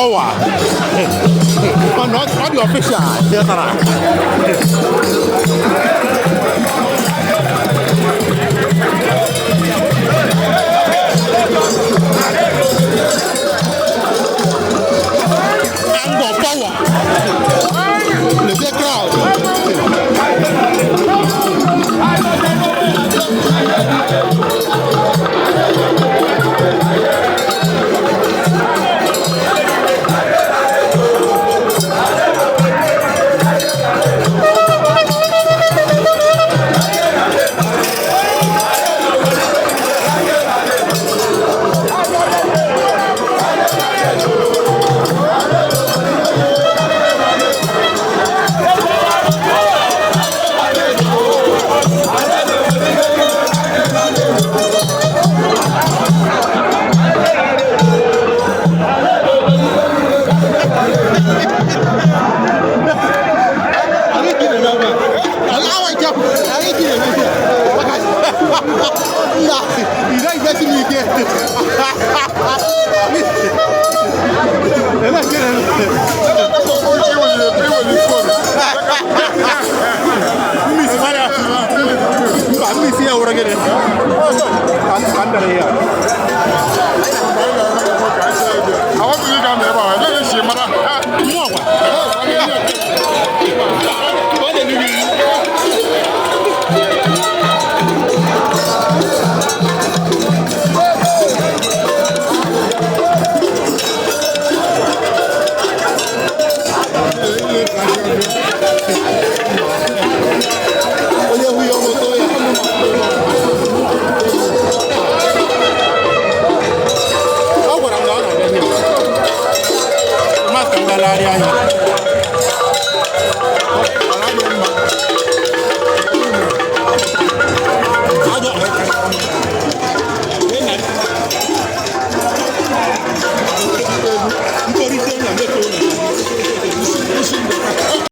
Power. Ọ dị official, ghọtara? Ngor Power. The crowd. Mmisi ya wụrụ gịnị? Ka m bịara ihe a. Mmụọ gwa. Ọ na-elu gị ilu. Onye hụ ya ọmụtọ ya. Ọ gwara m na ọ na-abịa here. Mmasị ka m gaa legharịa anya.